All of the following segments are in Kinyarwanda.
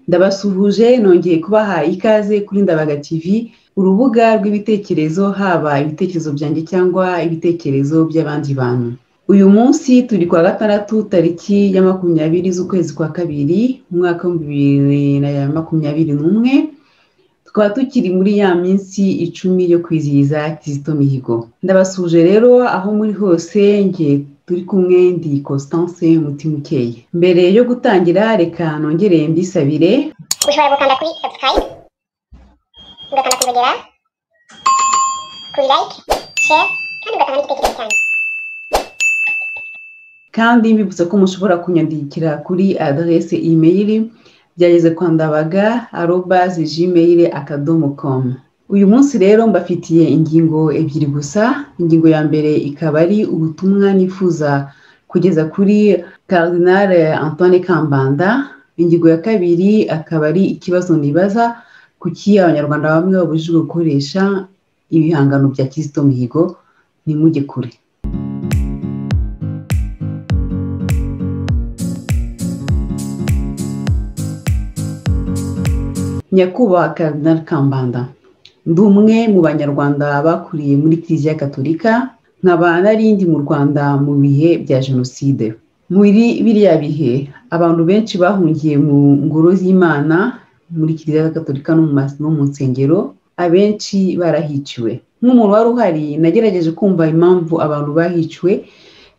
Ndabasuhuje, nongeye kubaha ikaze kuri Ndabaga TV, urubuga rw'ibitekerezo, haba ibitekerezo byanjye cyangwa ibitekerezo by'abandi bantu. Uyu munsi turi kwa gatandatu, tariki ya 20 z'ukwezi kwa kabiri, umwaka wa 2021. Tukaba tukiri muri ya minsi 10 yo kwizihiza Kizito Mihigo. Ndabasuje rero aho muri hose, nge turi kumwe ndi Constance Mutimukeye. Mbere yo gutangira reka nongere mbisabire, ushobora gukanda kuri subscribe, ugakanda kuzogera, kuri like, share kandi ugatanga n'igitekerezo cyanyu. Kandi mbibutsa ko mushobora kunyandikira kuri adresse email byageze kwa ndabaga@gmail.com. Uyu munsi rero mbafitiye ingingo ebyiri gusa. Ingingo ya mbere ikaba ari ubutumwa nifuza kugeza kuri Cardinal Antoine Kambanda. Ingingo ya kabiri akaba ari ikibazo nibaza, kuki Abanyarwanda bamwe babujijwe gukoresha ibihangano bya Kizito Mihigo? Nimujye kure. Nyakubahwa Cardinal Kambanda, ndi umwe mu Banyarwanda bakuriye muri Kiliziya Gatolika, nkaba narindi mu Rwanda mu bihe bya Jenoside. Muri biriya bihe abantu benshi bahungiye mu ngoro z'Imana, muri Kiliziya Gatolika no mu nsengero, abenshi barahiciwe. Nk'umuntu wari uhari, nagerageje kumva impamvu abantu bahiciwe,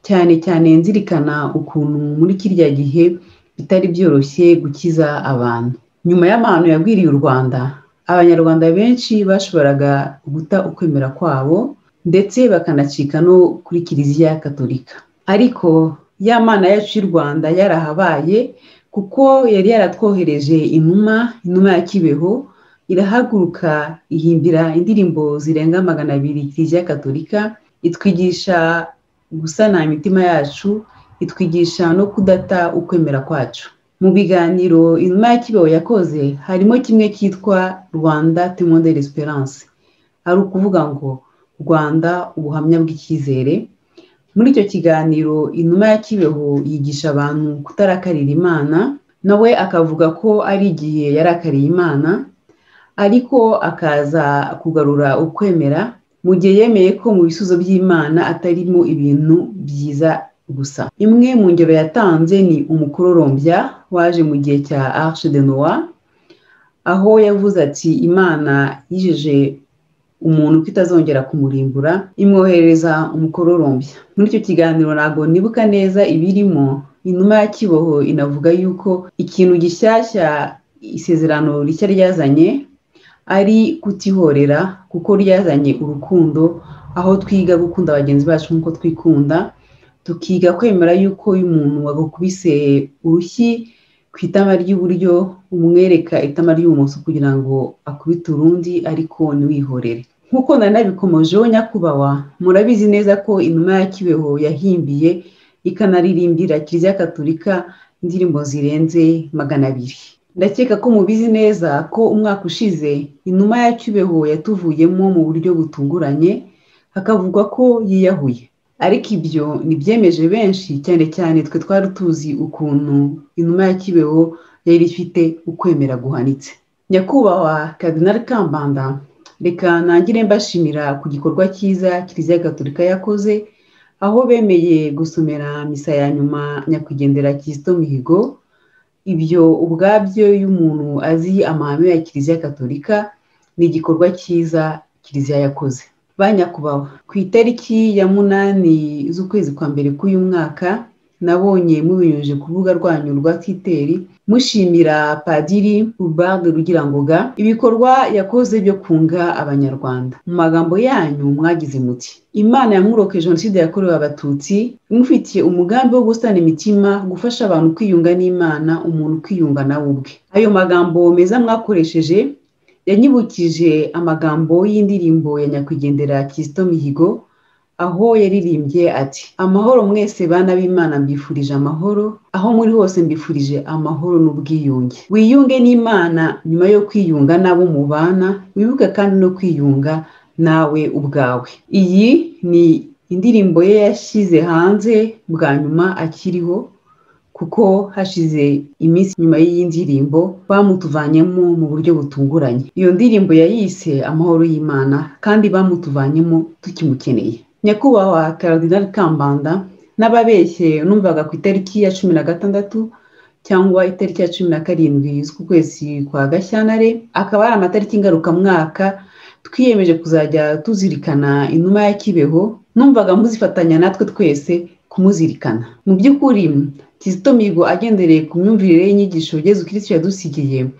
cyane cyane nzirikana ukuntu muri kiriya gihe bitari byoroshye gukiza abantu. Nyuma y'amahano yagwiriye u Rwanda, Abanyarwanda benshi bashoboraga guta ukwemera kwabo ndetse bakanacika no kuri Kiliziya Katolika. Ariko ya Mana yacu y'u Rwanda yarahabaye, kuko yari yaratwohereje inuma, inuma ya Kibeho, irahaguruka ihimbira indirimbo zirenga 200 Kiliziya Katolika, itwigisha gusana imitima yacu, itwigisha no kudata ukwemera kwacu. Mu biganiro inuma ya Kibeho yakoze harimo kimwe cyitwa Rwanda Témoin de l'Espérance, ari ukuvuga ngo Rwanda ubuhamya bw'icyizere. Muri icyo kiganiro inuma ya Kibeho yigisha abantu kutarakarira Imana, nawe akavuga ko ari igihe yarakariye Imana, ariko akaza kugarura ukwemera mu gihe yemeye ko mu bisubizo by'Imana atarimo ibintu byiza gusa. Imwe mu ngero yatanze ni umukororombya waje mu gihe cya Arche de Noah, aho yavuze ati Imana yijeje umuntu ko itazongera kumurimbura, imwohereza umukororombya. Muri icyo kiganiro ntabwo nibuka neza ibirimo. Inuma ya Kibeho inavuga yuko ikintu gishyashya isezerano rishya ryazanye ari kutihorera, kuko ryazanye urukundo, aho twiga gukunda bagenzi bacu nk'uko twikunda, tukiga kwemera yuko iyo umuntu wagukubise urushyi ku itama ry'iburyo umwereka itama ry'ibumoso kugira ngo akubite urundi, ariko ntiwihorere. Nk'uko nari nabikomojeho nyakubahwa, murabizi neza ko inuma ya Kibeho yahimbiye ikanaririmbira Kiliziya Katolika indirimbo zirenze 200. Ndakeka ko mubizi neza ko umwaka ushize inuma ya Kibeho yatuvuyemo mu buryo butunguranye, hakavugwa ko yiyahuye. Ariko ibyo ntibyemeje benshi, cyane cyane twe twari tuzi ukuntu inuma ya Kibeho yari ifite ukwemera guhanitse. Nyakubahwa Cardinal Kambanda, reka nangire mbashimira ku gikorwa cyiza Kiliziya Gatolika yakoze, aho bemeye gusomera misa ya nyuma nyakwigendera Kizito Mihigo. Ibyo ubwabyo iyo umuntu azi amahame ya Kiliziya Katolika, ni igikorwa cyiza Kiliziya yakoze. Ba nyakubahwa, ku itariki ya 8 z'ukwezi kwa mbere k'uyu mwaka, nabonye mubinyujije ku rubuga rwanyu rwa Twitter mushimira Padiri Ubald Rugirangoga ibikorwa yakoze byo kunga Abanyarwanda. Mu magambo yanyu mwagize muti: Imana yamurokoye Jenoside yakorewe Abatutsi, imufitiye umugambi wo gusana imitima, gufasha abantu kwiyunga n'Imana, umuntu kwiyunga nawe ubwe. Ayo magambo meza mwakoresheje yanyibukije amagambo y'indirimbo ya nyakwigendera Kizito Mihigo, aho yaririmbye ati: amahoro mwese bana b'Imana, mbifurije amahoro, aho muri hose mbifurije amahoro n'ubwiyunge. Wiyunge n'Imana nyuma yo kwiyunga n'abo mubana, wibuke kandi no kwiyunga nawe ubwawe. Iyi ni indirimbo ye yashyize hanze bwa nyuma akiriho. kuko hashize iminsi nyuma y'iyi ndirimbo bamutuvanyemo mu buryo butunguranye. Iyo ndirimbo yayise Amahoro y'Imana kandi bamutuvanyemo tukimukeneye. Nyakubahwa Cardinal Kambanda, n'ababeshye numvaga ku itariki ya 16 cyangwa itariki ya 17 z'ukwezi kwa Gashyantare, akaba ari amatariki ngarukamwaka twiyemeje kuzajya tuzirikana inuma ya Kibeho, numvaga muzifatanya natwe twese kumuzirikana. Mu by'ukuri Kizito Mihigo agendereye ku myumvire y'inyigisho Yezu Kristo yadusigiye,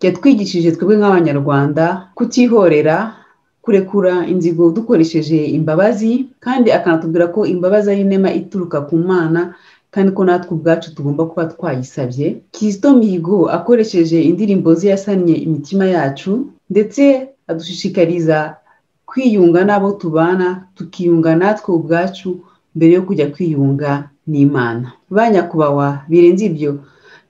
yatwigishije twebwe nk'Abanyarwanda kutihorera, kurekura inzigo dukoresheje imbabazi, kandi akanatubwira ko imbabazi ari inema ituruka ku Mana kandi ko natwe ubwacu tugomba kuba twayisabye. Kizito Mihigo akoresheje indirimbo ze yasannye imitima yacu, ndetse adushishikariza kwiyunga n'abo tubana, tukiyunga natwe ubwacu mbere yo kujya kwiyunga n'Imana. Ba nyakubahwa, birenze ibyo,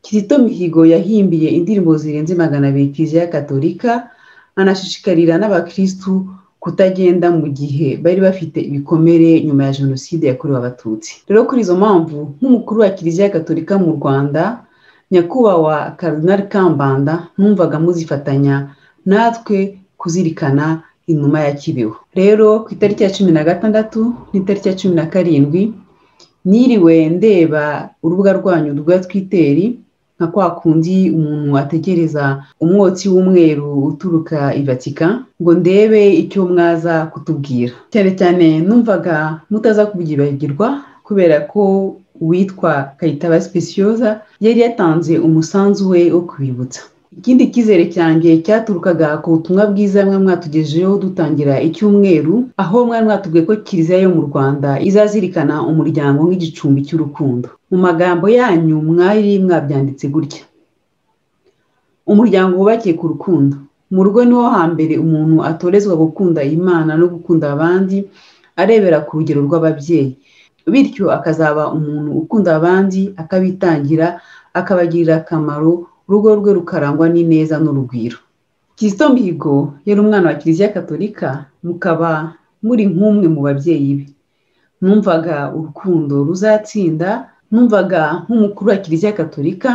Kizito Mihigo yahimbiye indirimbo zirenze 200 Kiliziya Katolika, anashishikarira n'abakristu kutagenda mu gihe bari bafite ibikomere nyuma ya Jenoside yakorewe Abatutsi. Rero kuri izo mpamvu, nk'umukuru wa Kiliziya Katolika mu Rwanda, Nyakubahwa Cardinal Kambanda, numvaga muzifatanya natwe kuzirikana inuma ya Kibeho. Rero ku itariki ya 16 n'itariki ya 17 niriwe ndeba urubuga rwanyu rwa Twitter, nka kwa kundi umuntu ategereza umwotsi w'umweru uturuka i Vatican, ngo ndebe icyo mwaza kutubwira. Cyane cyane numvaga mutaza kubyibagirwa kubera ko uwitwa Kayitaba Specioza yari yatanze umusanzu we wo kubibutsa. Ikindi cyizere cyanjye cyaturukaga ku butumwa bwiza mwe mwatugejeho dutangira icyumweru, aho mwari mwatubwiye ko Kiliziya yo mu Rwanda izazirikana umuryango nk'igicumbi cy'urukundo. Mu magambo yanyu mwari mwabyanditse gutya: umuryango wubakiye ku rukundo. Mu rugo niho hambere umuntu atorezwa gukunda Imana no gukunda abandi, arebera ku rugero rw'ababyeyi, bityo akazaba umuntu ukunda abandi, akabitangira, akabagirira akamaro, urugo rwe rukarangwa n'ineza n'urugwiro. Kizito Mihigo yari umwana wa Kiliziya Katolika, mukaba muri nk'umwe mu babyeyi be. Numvaga urukundo ruzatsinda, numvaga nk'umukuru wa Kiliziya Katolika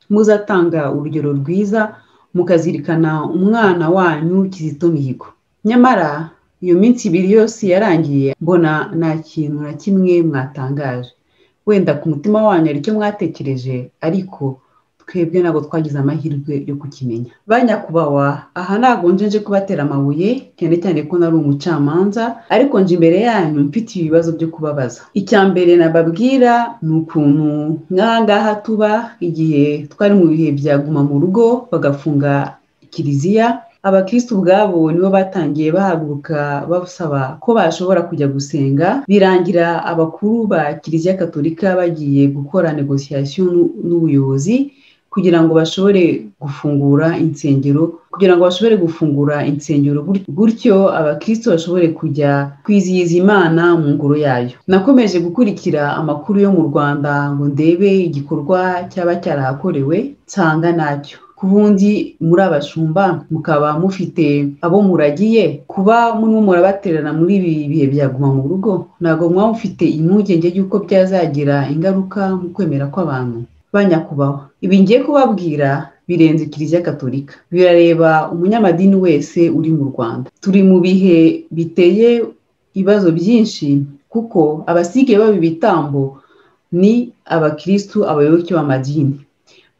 muzatanga urugero rwiza, mukazirikana umwana wanyu Kizito Mihigo. Nyamara iyo minsi ibiri yose yarangiye mbona nta kintu na kimwe mwatangaje. Wenda ku mutima wanyu hari icyo mwatekereje, ariko twebwe ntabwo twagize amahirwe yo kukimenya. Ba nyakubahwa, aha ntabwo nje kubatera amabuye, cyane cyane ko nari umucamanza, ariko nje imbere yanyu mfite ibibazo byo kubabaza. Icya mbere nababwira ni ukuntu nk'aha ngaha tuba igihe twari mu bihe bya guma mu rugo bagafunga kiliziya, abakristu ubwabo nibo batangiye bahaguruka basaba ko bashobora kujya gusenga, birangira abakuru ba Kiliziya Katolika bagiye gukora negociation n'ubuyobozi kugira ngo bashobore gufungura insengero, gutyo abakristo bashobore kujya kwizihiza Imana mu ngoro yayo. Nakomeje gukurikira amakuru yo mu Rwanda ngo ndebe igikorwa cyaba cyarahakorewe, nsanga nacyo. Kubundi muri abashumba mukaba mufite abo muragiye, kuba murimo murabaterana muri ibi bihe bya guma mu rugo, ntabwo mwaba mufite impungenge y'uko byazagira ingaruka mu kwemera kw'abantu. Ba nyakubahwa, ibi ngiye kubabwira birenze Kiliziya Katolika, birareba umunyamadini wese uri mu Rwanda. Turi mu bihe biteye ibibazo byinshi, kuko abasigaye baba ibitambo ni abakristu, abayoboke b'amadini,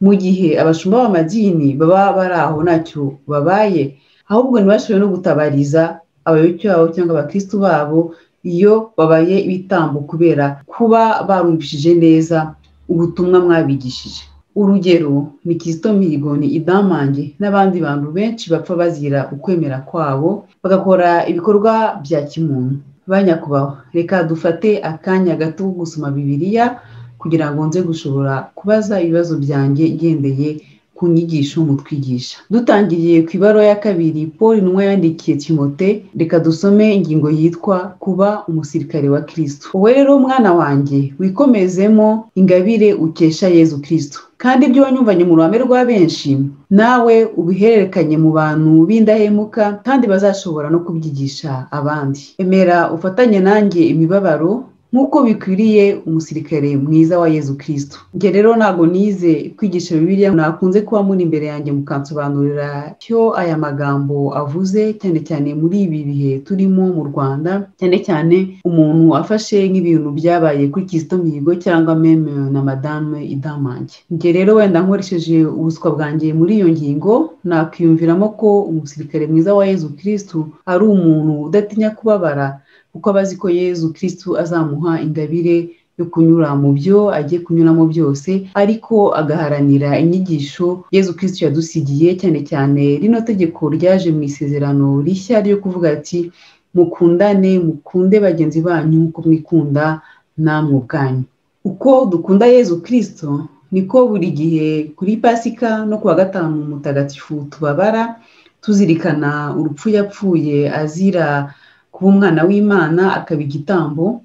mu gihe abashumba b'amadini baba bari aho ntacyo babaye, ahubwo ntibashobore no gutabariza abayoboke babo cyangwa abakristu babo iyo babaye ibitambo kubera kuba barumvishije neza ubutumwa mwabigishije. Urugero ni Kizito Mihigo, ni Idamange n'abandi bantu benshi bapfa bazira ukwemera kwabo, bagakora ibikorwa bya kimuntu. Ba nyakubahwa, reka dufate akanya gato ko gusoma Bibiliya kugira ngo nze gushobora kubaza ibibazo byanjye ngendeye ku nyigisho mutwigisha. Dutangiriye ku ibaruwa ya kabiri Paul intumwa yandikiye Timote, reka dusome ingingo yitwa kuba umusirikare wa Kristo. Wowe rero mwana wanjye, wikomezemo ingabire ukesha Yezu Kristo, kandi ibyo wanyumvanye mu ruhame rwa benshi nawe ubihererekanye mu bantu b'indahemuka, kandi bazashobora no kubyigisha abandi. Emera ufatanye nanjye imibabaro nk'uko bikwiriye umusirikare mwiza wa Yezu Kristo. Njye rero ntabwo nize kwigisha Bibiliya, nakunze kuba muri imbere yanjye mukansobanurira icyo aya magambo avuze, cyane cyane muri ibi bihe turimo mu Rwanda, cyane cyane umuntu afashe nk'ibintu byabaye kuri Kizito Mihigo cyangwa meme na Madame Idamange. Njye rero wenda nkoresheje ubuswa bwanjye muri iyo ngingo, nakwiyumviramo ko umusirikare mwiza wa Yezu Kristo ari umuntu udatinya kubabara, kuko aba azi ko Yezu Kristo azamuha ingabire yo kunyura mu byo agiye kunyuramo byose, ariko agaharanira inyigisho Yezu Kristo yadusigiye, cyane cyane rino tegeko ryaje mu isezerano rishya ryo kuvuga ati mukundane, mukunde bagenzi banyu nk'uko mwikunda namwe ubwanyu. Uko dukunda Yezu Kristo niko buri gihe kuri Pasika no kuwa gatanu mutagatifu tubabara, tuzirikana urupfu yapfuye azira kuba umwana w'Imana akaba igitambo.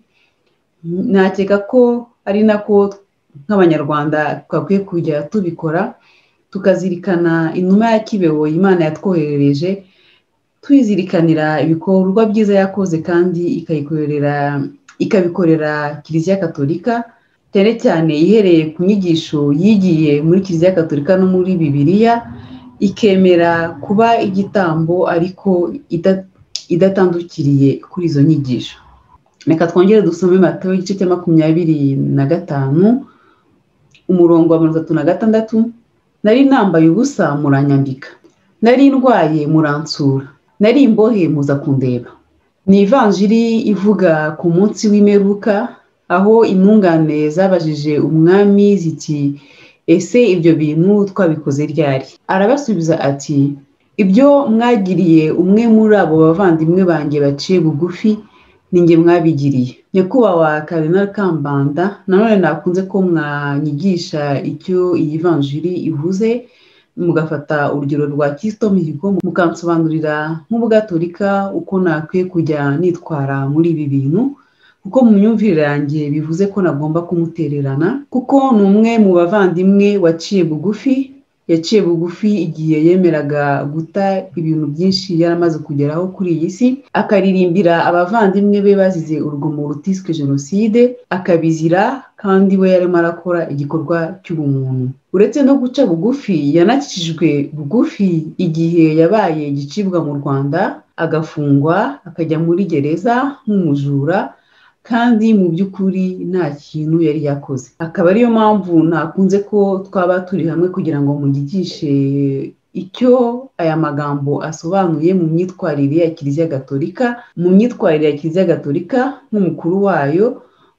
Nakeka ko ari nako nk'Abanyarwanda twakwiye kujya tubikora, tukazirikana inuma ya Kibeho Imana yatwoherereje, tuyizirikanira ibikorwa byiza yakoze kandi ikabikorera Kiliziya Katolika, cyane cyane ihereye ku nyigisho yigiye muri Kiliziya Katolika no muri Bibiliya, ikemera kuba igitambo ariko idatandukiriye kuri izo nyigisho. Reka twongere dusome Matayo igice cya 25 umurongo wa 36. Nari nambaye ubusa muranyambika, nari ndwaye muransura, nari imbohe muza kundeba. Ni ivanjiri ivuga ku munsi w'imperuka, aho intungane zabajije umwami ziti ese ibyo bintu twabikoze ryari? Arabasubiza ati ibyo mwagiriye umwe muri abo bavandimwe banjye baciye bugufi ninjye mwabigiriye. Nyakubahwa Cardinal Kambanda, nanone nakunze ko mwanyigisha icyo iyi vanjiri ivuze, mugafata urugero rwa Kizito Mihigo mukansobanurira nk'ubugatolika uko nakwiye kujya nitwara muri ibi bintu, kuko mu myumvire yanjye bivuze ko nagomba kumutererana, kuko ni umwe mu bavandimwe waciye bugufi, yaciye bugufi igihe yemeraga guta ibintu byinshi yaramaze kugeraho kuri iyi si, akaririmbira abavandimwe be bazize urugomo rutiswe jenoside, akabizira kandi we yarimo arakora igikorwa cy'ubumuntu. Uretse no guca bugufi, yanakijijwe bugufi igihe yabaye igicibwa mu Rwanda, agafungwa, akajya muri gereza nk'umujura, kandi mu by'ukuri nta kintu yari yakoze. Akaba ariyo mpamvu nakunze ko twaba turi hamwe kugira ngo mugigishe icyo aya magambo asobanuye mu myitwarire ya Kiliziya Gatolika, mu myitwarire ya Kiliziya Gatolika nk'umukuru wayo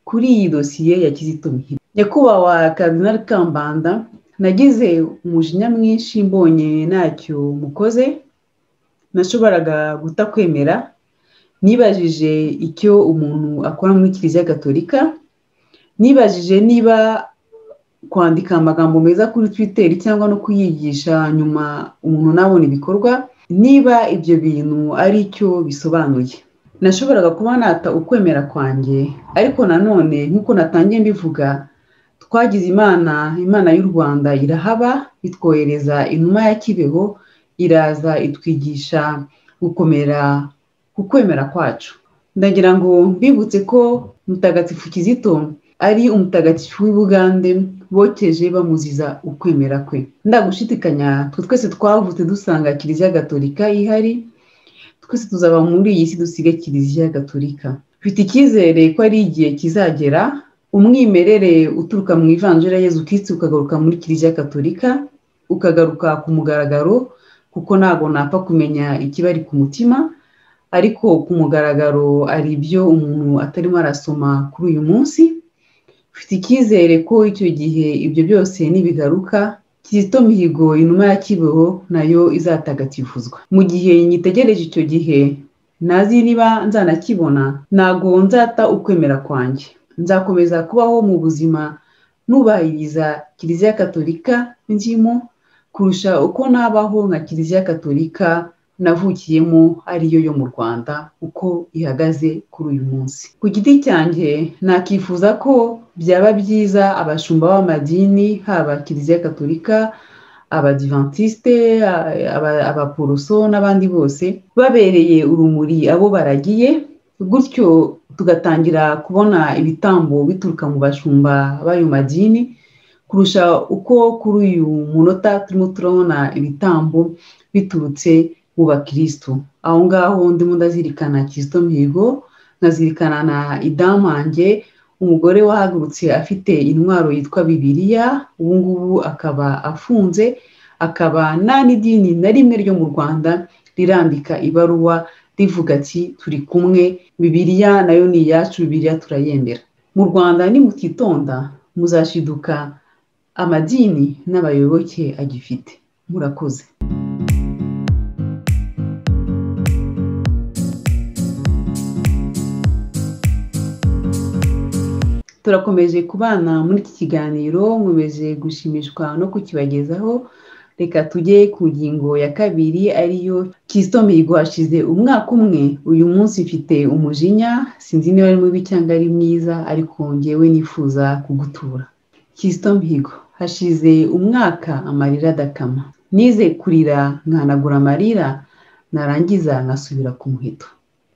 kuri iyi dosiye ya Kizito Mihigo. Nyakubahwa Cardinal Kambanda, nagize umujinya mwinshi mbonye ntacyo mukoze, nashoboraga gutakwemera. Nibajije icyo umuntu akora muri Kiliziya Gatolika, nibajije niba kwandika amagambo meza kuri Twitter cyangwa no kuyigisha nyuma umuntu nabona ibikorwa, niba ibyo bintu ari icyo bisobanuye. Nashoboraga kuba nata ukwemera kwanjye, ariko nanone nk'uko natangiye mbivuga, twagize Imana, Imana y'u Rwanda irahaba, itwohereza inuma ya Kibeho, iraza itwigisha gukomera kukwemera kwacu. Ndagira ngo mbibutse ko Mutagatifu Kizito ari umutagatifu w'i Bugande bokeje bamuziza ukwemera kwe. Ndagushidikanya, twe twese twavutse dusanga Kiliziya Gatolika ihari, twese tuzaba muri iyi si dusige Kiliziya Gatolika. Mfite icyizere ko ari igihe kizagera umwimerere uturuka mu ivanjiri ya Yezu Kristo ukagaruka muri Kiliziya Gatolika, ukagaruka ku mugaragaro, kuko ntabwo napfa kumenya ikibari ku mutima, ariko ku mugaragaro ari ibyo umuntu atarimo arasoma kuri uyu munsi. Mfite icyizere ko icyo gihe ibyo byose nibigaruka, Kizito Mihigo inuma ya Kibeho nayo izatagatifuzwa. Mu gihe nyitegereje icyo gihe, ntazi niba nzanakibona, ntago nzata ukwemera kwanjye. Nzakomeza kubaho mu buzima nubahiriza Kiliziya Katolika ndimo, kurusha uko nabaho nka Kiliziya Katolika navukiyemo ariyo yo mu Rwanda uko ihagaze kuri uyu munsi. Ku giti cyanjye nakifuza ko byaba byiza abashumba b'amadini, haba Kiliziya Katolika, Abadiventiste, Abaporoso n'abandi bose, babereye urumuri abo baragiye, Gutyo tugatangira kubona ibitambo bituruka mu bashumba b'ayo madini kurusha uko kuri uyu munota turimo turabona ibitambo biturutse mu bakristo. Aho ngaho ndimo ndazirikana Kizito Mihigo, nkazirikana na Idamange, umugore wahagurutse afite intwaro yitwa Bibiliya, ubu ngubu akaba afunze, akaba nta n'idini na rimwe ryo mu Rwanda rirandika ibaruwa rivuga ati turi kumwe, Bibiliya nayo ni iyacu, Bibiliya turayemera. Mu Rwanda nimutitonda muzashiduka amadini n'abayoboke agifite. Murakoze. Turakomeje kubana muri iki kiganiro, nkomeje gushimishwa no kukibagezaho. Reka tujye ku ngingo ya kabiri ariyo Kizito Mihigo. Hashize umwaka umwe, uyu munsi mfite umujinya, sinzi niba ari mubi cyangwa ari mwiza, ariko ngewe nifuza kugutura. Kizito Mihigo, hashize umwaka amarira adakama. Nize kurira nkanagura amarira, narangiza nkasubira ku muheto.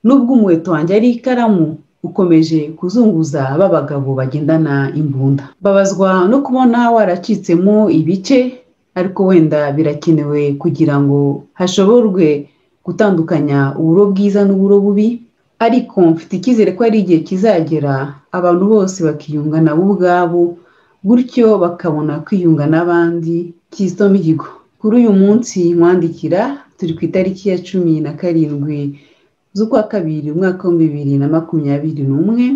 Nubwo umuheto wanjye ari ikaramu, ukomeje kuzunguza b'abagabo bagendana imbunda. Babazwa no kubona waracitsemo ibice, ariko wenda birakenewe kugira ngo hashoborwe gutandukanya uburo bwiza n'uburo bubi. Ariko mfite icyizere ko ari igihe kizagera abantu bose bakiyunga nabo ubwabo, gutyo bakabona kwiyunga n'abandi. Kizito Mihigo, kuri uyu munsi nkwandikira turi ku itariki ya 17 z'ukwa kabiri umwaka wa 2021,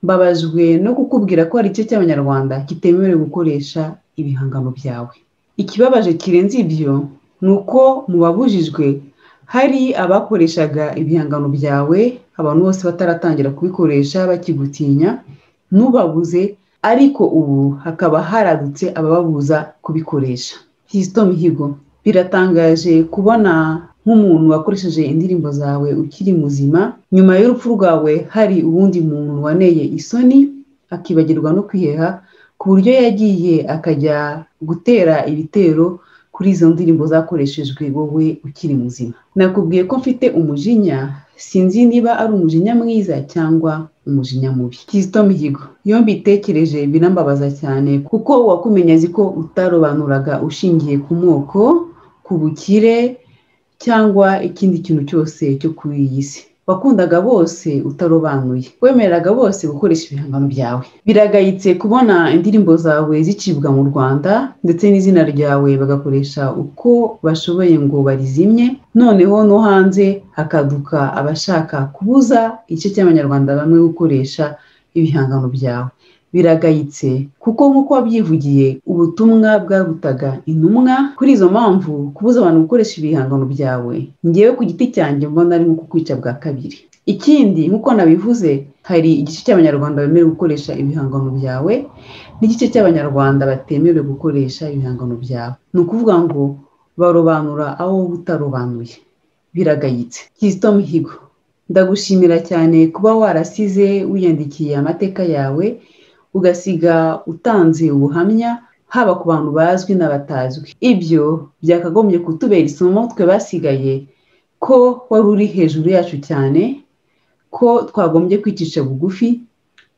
mbabajwe no kukubwira ko hari igice cy'Abanyarwanda kitemerewe gukoresha ibihangano byawe. Ikibabaje kirenze ibyo ni uko mu babujijwe hari abakoreshaga ibihangano byawe, abantu bose bataratangira kubikoresha bakigutinya, ntubabuze, ariko ubu hakaba haradutse abababuza kubikoresha. Kizito Mihigo, biratangaje kubona nk'umuntu wakoresheje indirimbo zawe ukiri muzima, nyuma y'urupfu rwawe hari uwundi muntu waneye isoni akibagirwa no kwiheha, ku buryo yagiye akajya gutera ibitero kuri izo ndirimbo zakoreshejwe wowe ukiri muzima. Nakubwiye ko mfite umujinya, sinzi niba ari umujinya mwiza cyangwa umujinya mubi. Kizito Mihigo, iyo mbitekereje birambabaza cyane, kuko wakumenya azi ko utarobanuraga ushingiye ku moko, ku bukire cyangwa ikindi kintu cyose cyo kuri iyi si. Wakundaga bose utarobanuye, wemeraga bose gukoresha ibihangano byawe. Biragayitse kubona indirimbo zawe zicibwa mu Rwanda, ndetse n'izina ryawe bagakoresha uko bashoboye ngo barizimye, noneho no hanze hakaduka abashaka kubuza igice cy'Abanyarwanda bamwe gukoresha ibihangano byawe. Biragayitse kuko nk'uko wabyivugiye, ubutumwa bwarutaga intumwa. Kuri izo mpamvu kubuza abantu gukoresha ibihangano byawe, ngewe ku giti cyanjye mbona ari nko kukwica bwa kabiri. Ikindi nk'uko nabivuze, hari igice cy'Abanyarwanda bemerewe gukoresha ibihangano byawe n'igice cy'Abanyarwanda batemerewe gukoresha ibihangano byawe. Ni ukuvuga ngo barobanura aho utarobanuye. Biragayitse. Kizito Mihigo, ndagushimira cyane kuba warasize wiyandikiye amateka yawe, ugasiga utanze ubuhamya haba ku bantu bazwi n'abatazwi. Ibyo byakagombye kutubera isomo twe basigaye ko wari uri hejuru yacu cyane, ko twagombye kwicisha bugufi,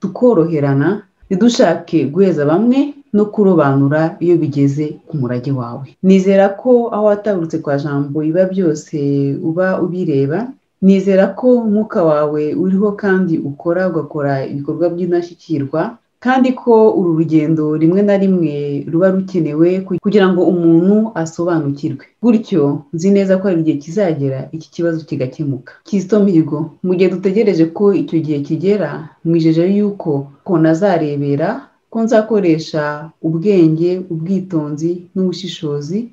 tukoroherana, ntidushake guheza bamwe no kurobanura iyo bigeze ku murage wawe. Nizera ko aho wataburutse kwa Jambo iba byose uba ubireba. Nizera ko umwuka wawe uriho kandi ukora, ugakora ibikorwa by'indashyikirwa, kandi ko uru rugendo rimwe na rimwe ruba rukenewe kugira ngo umuntu asobanukirwe. Gutyo nzi neza ko hari igihe kizagera iki kibazo kigakemuka. Kizito Mihigo, mu gihe dutegereje ko icyo gihe kigera, mwijeje yuko ko nazarebera, ko nzakoresha ubwenge, ubwitonzi n'ubushishozi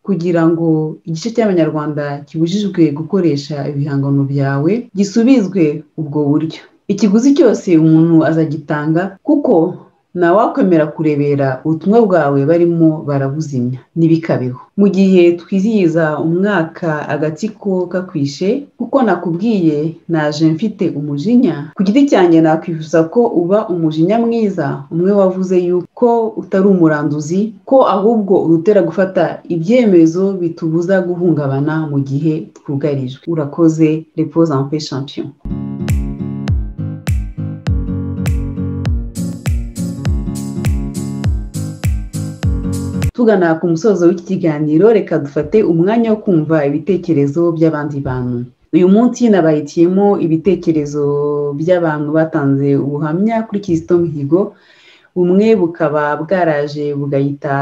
kugira ngo igice cy'Abanyarwanda kibujijwe gukoresha ibihangano byawe gisubizwe ubwo buryo. Ikiguzi cyose umuntu azagitanga, kuko ntawakwemera kurebera ubutumwa bwawe barimo barabuzimya. Ntibikabeho. Mu gihe twizihiza umwaka agatsiko kakwishe, kuko nakubwiye naje mfite umujinya, ku giti cyanjye nakwifuza ko uba umujinya mwiza, umwe wavuze yuko utari umuranduzi, ko ahubwo udutera gufata ibyemezo bitubuza guhungabana mu gihe twugarijwe. Urakoze, repose en paix champion. Tugana ku musozo w'iki kiganiro, reka dufate umwanya wo kumva ibitekerezo by'abandi bantu. Uyu munsi nabahitiyemo ibitekerezo by'abantu batanze ubuhamya kuri Kizito Mihigo, bumwe bukaba bwaraje bugahita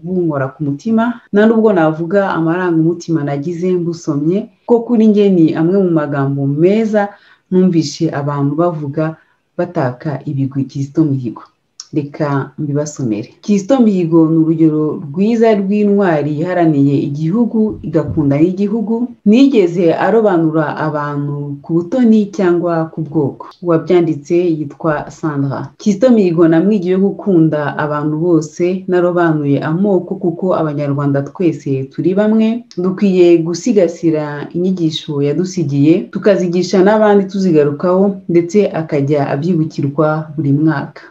bunkora ku mutima, nta nubwo navuga amarangamutima nagize mbusomye, ko kuri njye ni amwe mu magambo meza numvishe abantu bavuga bataka ibigwi Kizito Mihigo. Reka mbibasomere. Kizito Mihigo ni urugero rwiza rw'intwari iharaniye igihugu, igakunda n'igihugu, nigeze arobanura abantu ku butoni cyangwa ku bwoko. Uwabyanditse yitwa Sandra. Kizito Mihigo namwigiye gukunda abantu bose, narobanuye amoko kuko Abanyarwanda twese turi bamwe, dukwiye gusigasira inyigisho yadusigiye, tukazigisha n'abandi tuzigarukaho, ndetse akajya abyibukirwa buri mwaka.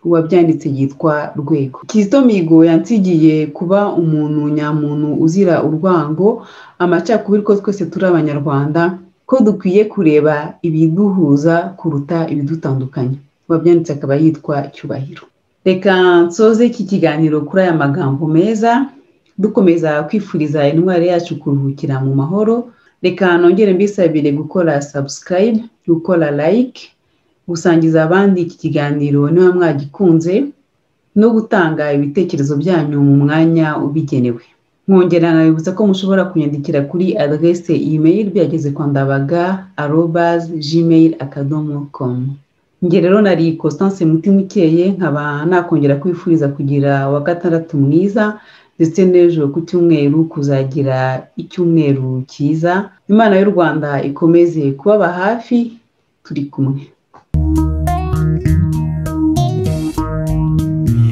Uwabyanditse yitwa Rwego. Kizito Mihigo yansigiye kuba umuntu nyamuntu uzira urwango, amacakubiri, ko twese turi Abanyarwanda, ko dukwiye kureba ibiduhuza kuruta ibidutandukanya. Uwabyanditse akaba yitwa Cyubahiro. Reka nsoze iki kiganiro kuri aya magambo meza, dukomeza kwifuriza intwari yacu kuruhukira mu mahoro. Reka nongere mbisabire gukora subscribe, gukora like, gusangiza abandi iki kiganiro niba mwagikunze, no gutanga ibitekerezo byanyu mu mwanya ubigenewe. Nkongera nkabibutsa ko mushobora kunyandikira kuri adresse email byageze kwa ndabaga@gmail.com. Njye rero nari Constance Mutimukeye, nkaba nakongera kwifuriza kugira wa gatandatu mwiza, ndetse n'ejo ku cyumweru kuzagira icyumweru cyiza. Imana y'u Rwanda ikomeze kubaba hafi, turi kumwe.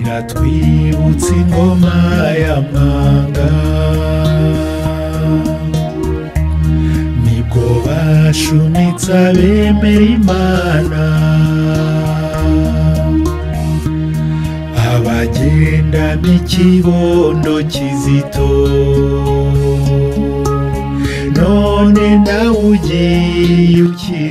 Iratwibutsa ingoma ya Mwanga, nibwo bashumitse abemera Imana, abagenda n'ikibondo Kizito, none nawe ugiye ukiri